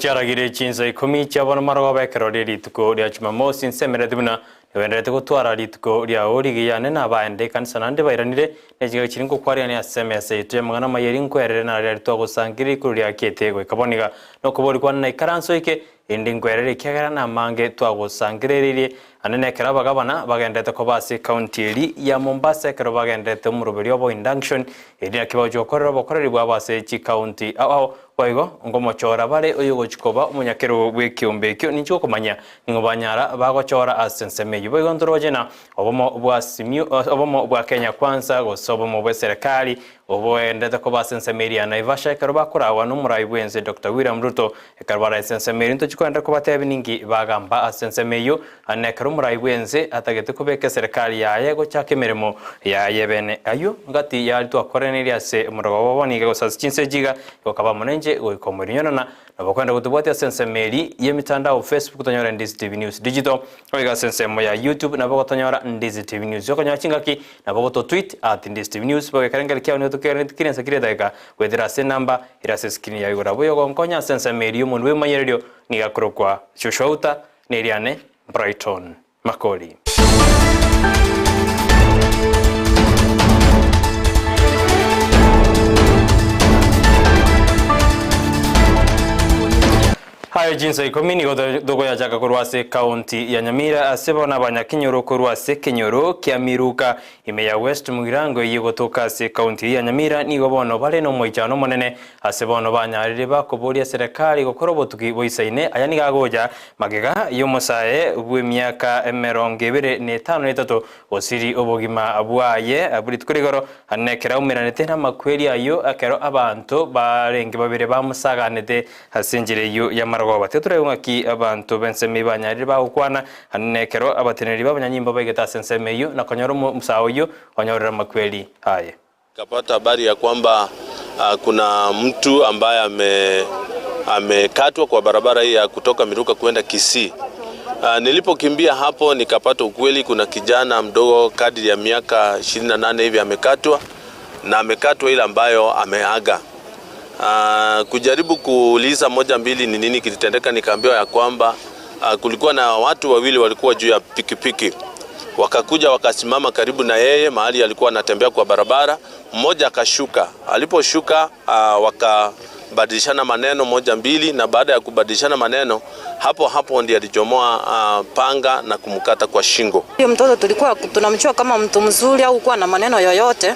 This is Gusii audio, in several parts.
chiaragire chinsa ikomi chia bono marogoba ekero rie rituko ria Jumamosi nsemereti buna nigoendererete gotwara rituko riao rigiya ane nabaende ekanisa naende bairanire ne chingaki chiria nkokwarigania ase emesa yaito y'amang'ana amaya eria nkwerere naria twagosangereria igoro riakiete goika bono iga. Nokobori kwane naikaranse oike, erinde nkwerere ekiagera namange twagosangerereirie ande nekero abagabana bagenderete koba ase ekaunti eri ya Mombasa ekero bagenderete omoroberio obo induction eri naki bagochia gokorera obokoreri bwabo ase chikaunti ao ao Boigo nkomochora bare oyogochia koba omonyakerogo bw'ekeombe ekio, ninche gokomanya ning'o banyara bagochora ase ensemo eyio. Boigo ntoroche na obomo bwa Simiyu, obomo bwa Kenya Kwanza, gose obomo bw'eserekari oboenderete koba ase ensemo eria ya Naivasha ekero bakoragwa n'omorai bw'ense Doctor William Ruto. Ekero bare ase ensemo eria ntochia koenderera kobatebia ninki bagamba ase ensemo eyio, Naende ekero omorai bw'ense atagete kobeka eserekari yaye gochaka emeremo yaye bene, ayio ngati yaria twakoraneria ase omorogoba obo nigo gose ase chinse echi iga, gokaba amo nenche goika omoirinyonana, nabo kwenda gotobwatia ase ensemo eri y'emitandao Facebook tonyore Ndizi TV News Digital, goika ase ensemo ya YouTube nabo gotonyora Ndizi TV News. Okonyora chingaki nabo gototweet at Ndizi TV News bobe ekerengeri kiao nigo tokereneti kera ensa kera edageka goetera ase enamba ere ase escreen yao igoro. Abwo oyogonkonya ase ensemo eri y'omonwe bw'emanyererio nigo akorokwa Joshua Uta. Neriane Brighton Makori. Aye chinsa ikomi nigo tokoyachaka korwa ase ekaunti ya Nyamira ase bono abanyakenyoro korwa ase ekenyoro kia Miruka ime ya West Mugirango eyio egotoka ase ekaunti eyio ya Nyamira nigo bono bare nomoichano omonene ase bono banyarire bakoboria serekari gokora obotuki boisaine aya nigo agocha Magega y'omosae bw'emiaka emerongo ebere na etano na etato gosiri obogima bwaye bwe rituko rigoro, na ekero aumeranete namakweri ayio, ekero abanto barenge babere bamosaganete ase enchera eyio y'amarogoba. Tiga toraigwe ng'aki abanto b'ensemo eyio banyarire bagokwana, na ekero abateneneri b'abanyanyimbo baigete ase ensemo eyio na konyora omosae oyio onyorire amakweri aye. Nikapata habari ya kwamba kuna mtu ambaye ame amekatwa kwa barabara hii ya kutoka Miruka kwenda Kisii. Nilipokimbia hapo nikapata ukweli, kuna kijana mdogo kadri ya miaka 28 hivi amekatwa na amekatwa ile ambayo ameaga. Kujaribu kuuliza moja mbili ni nini kilitendeka, nikaambiwa ya kwamba kulikuwa na watu wawili walikuwa juu ya pikipiki wakakuja wakasimama karibu na yeye mahali alikuwa anatembea kwa barabara. Mmoja akashuka, aliposhuka uh, wakabadilishana maneno moja mbili, na baada ya kubadilishana maneno hapo hapo ndiye alichomoa uh, panga na kumkata kwa shingo. Huyo mtoto tulikuwa tunamjua kama mtu mzuri au kuwa na maneno yoyote,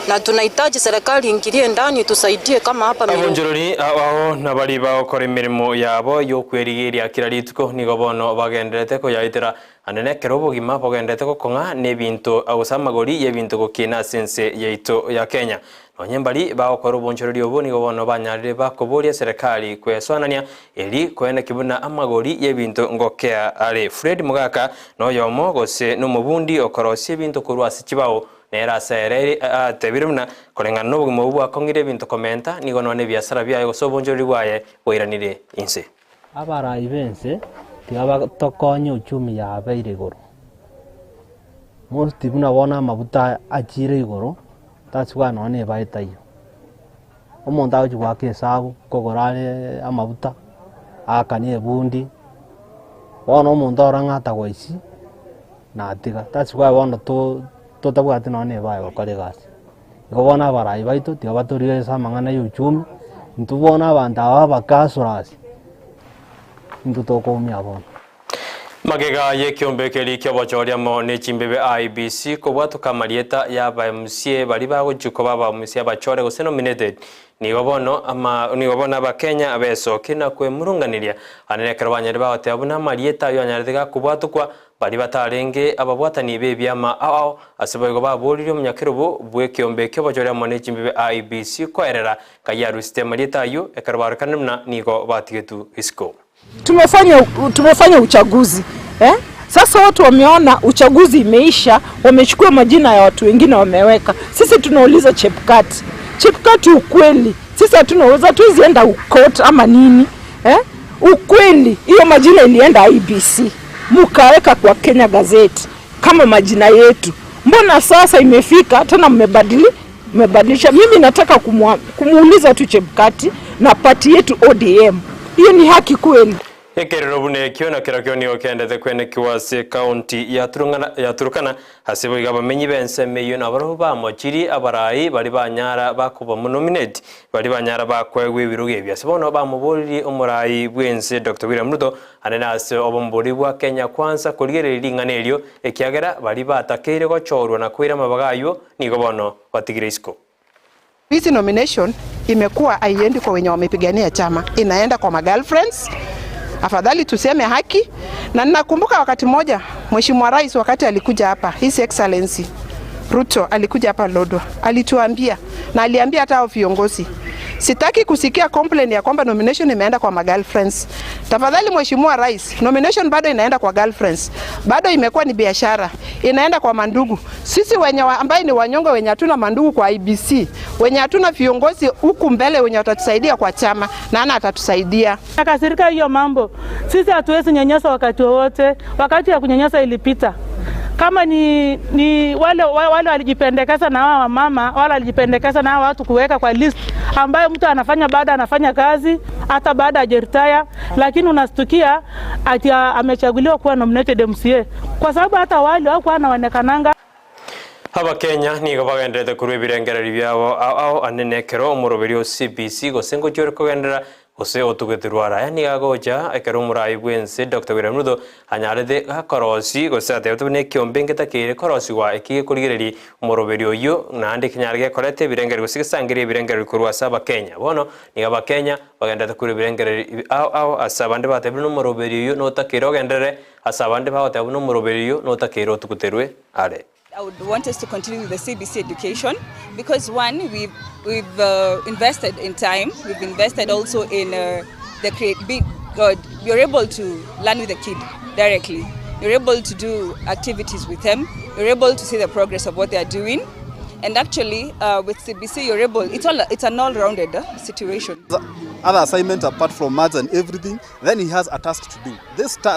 na tunahitaji serikali ingilie ndani tusaidie kama hapa Miru. Abonchorori ao nabaria bagokora emeremo yabo y'okwerigeria kera rituko nigo bono bagendererete koyaetera Naende nekero obogima bogendererete gokong'a nebinto gose amagori y'ebinto gokina ase ense yaito ya Kenya. Nonye mbari bagokora obonchoreri obo nigo bono banyarire bakoboria eserekari kwesoanania eri koeneki buna amagori y'ebinto ngokea are. Fred Mogaka noyomo gose nomobundi okorosia ebinto korwa ase chibao nere ase ere atebire buna koreng'ana nobogima obo bwakong'ire ebinto komenta nigo nonya ebiasara biaye gose obonchoreri bwaye bwairanire inse. Abarai b'ense tiga batokonye uchumi yabeire igoro. Most buna bono amabuta achire igoro, tasibwa nonya na ebae taiyo. Omonto agochi goaka esabu, nkogora are amabuta, aakanie ebundi, bono omonto arora ng'a atagoisi, natiga. Tasibwa bono to totabwati nonya na ebae gokora egasi. Igo bono abarai baito tiga batorigererie ase amang'ana ya uchumi, intwe bono abanto aba abakasurasi, intwe tokoumia bono. Magega y'ekiombe keria ki'obochori amo ne chimbebe IEBC kobwatoka amarieta y'abaMCA baria bagochia koba abaMCA abachore gose nominated nigo bono ama nigo bono abakenya besokia na kwemurunganeria ande nekero banyarire bagoteba buna amarieta ayio anyarete gakobwatokwa Baria batarenge ababwatani b'ebiama ao ao, ase boigo baboririe omonyakerobo bw'ekeombe ki'obochori amo ne chimbibe IEBC koerera ngai arusete amarieta ayio ekero barokanire buna nigo batigetwe isiko. Tumefanya, tumefanya uchaguzi eh? Sasa watu wameona uchaguzi imeisha, wamechukua majina ya watu wengine wameweka. Sisi tunauliza Chebukati, Chebukati, ukweli sisi hatuna uwezo, hatuwezi enda court ama nini eh? Ukweli hiyo majina ilienda IEBC mukaweka kwa Kenya Gazette kama majina yetu, mbona sasa imefika tena mmebadili mmebadilisha? Mimi nataka kumwa, kumuuliza tu Chebukati na party yetu ODM. Hiyo ni haki kweli? Ekerero buna ekio na kerokio nigo kendete kwenekiwa ase ekaunti ya Turung'ana ya Turukana ase boigo abamenyi b'ensemo eyio nabarobwo bamochirie abarai baria banyara bakobamonominate baria banyara bakoegwa ebirogo ebi ase bono bamoboririe omorai bw'ense Doctor William Ruto anene ase obomobori bwa Kenya Kwanza korigereria ring'ana erio ekiagera baria batakeire gochorwa na koira amabaga ayio nigo bono batigire isiko. Hizi nomination imekuwa haiendi kwa wenye wamepigania chama, inaenda kwa magirlfriends. Afadhali tuseme haki. Na ninakumbuka wakati mmoja Mheshimiwa Rais wakati alikuja hapa, His Excellency Ruto alikuja hapa Lodwar, alituambia na aliambia hata hao viongozi, sitaki kusikia complain ya kwamba nomination imeenda kwa magirlfriends. Tafadhali Mheshimiwa Rais, nomination bado inaenda kwa girlfriends, bado imekuwa ni biashara, inaenda kwa mandugu. Sisi wenye ambaye ni wanyonge wenye hatuna mandugu kwa IEBC, wenye hatuna viongozi huku mbele wenye watatusaidia kwa chama, nani atatusaidia? Nakasirika hiyo mambo. Sisi hatuwezi nyanyasa wakati wowote. Wakati ya kunyanyasa ilipita. Kama ni wale walijipendekeza na hawa wamama, wale walijipendekeza na hawa watu kuweka kwa list ambayo mtu anafanya baada anafanya kazi hata baada ya retire, lakini unastukia ati amechaguliwa kuwa nominated MCA kwa sababu hata wale hawakuwa wanaonekananga. Abakenya nigo bagenderete korwa ebirengereri biabo ao ao anene ekero omoroberi o CBC gose ngochia kogenderera gose otugeterwa araya nigo agocha ekero omorai bwense Dr. William Ruto anyarete gakorosi gose atebete buna ekiombe ngetakeire korosiwa eki gekorigereria omoroberi oywo naende kenyare gekorete ebirengereri gose gesangerie ebirengereri korwa ase abakenya. Bono nigo abakenya bagenderete korwa ebirengereri ao ao ase abande batebire na omoroberi oywo notakeire ogenderere ase abande bagoteba buna omoroberi oywo notakeire otuguterwe are. I would want us to continue with the CBC education because one, we've invested in time, we've invested also in the create, be, God, you're able to learn with the kid directly. You're able to do activities with them. You're able to see the progress of what they are doing. And actually, with CBC, you're able, it's an all-rounded situation. Other assignment apart from maths and everything, then he has a task to do. This task